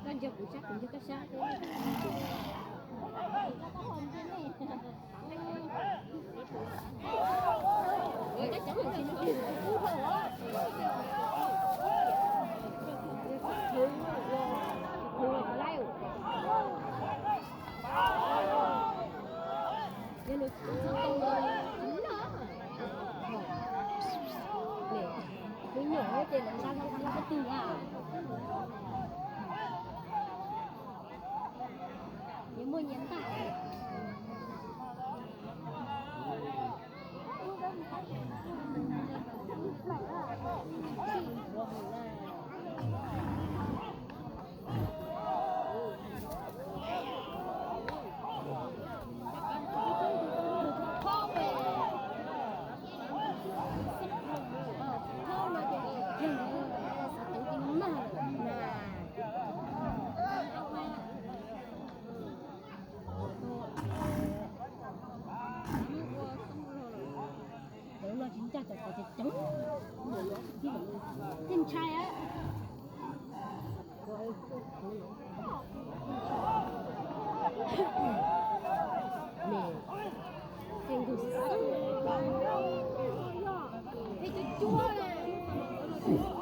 Koj ntsia kuv sab, kuv ntsia koj sab. Tus nyuam ces lawv nqa los nqa los koj tus a. Nyias muaj nyias ntaj. Lawv no tsis ncaj cov txawv cov coob, tej ntshai a. Ces tus xeeb peb cuab cuab na.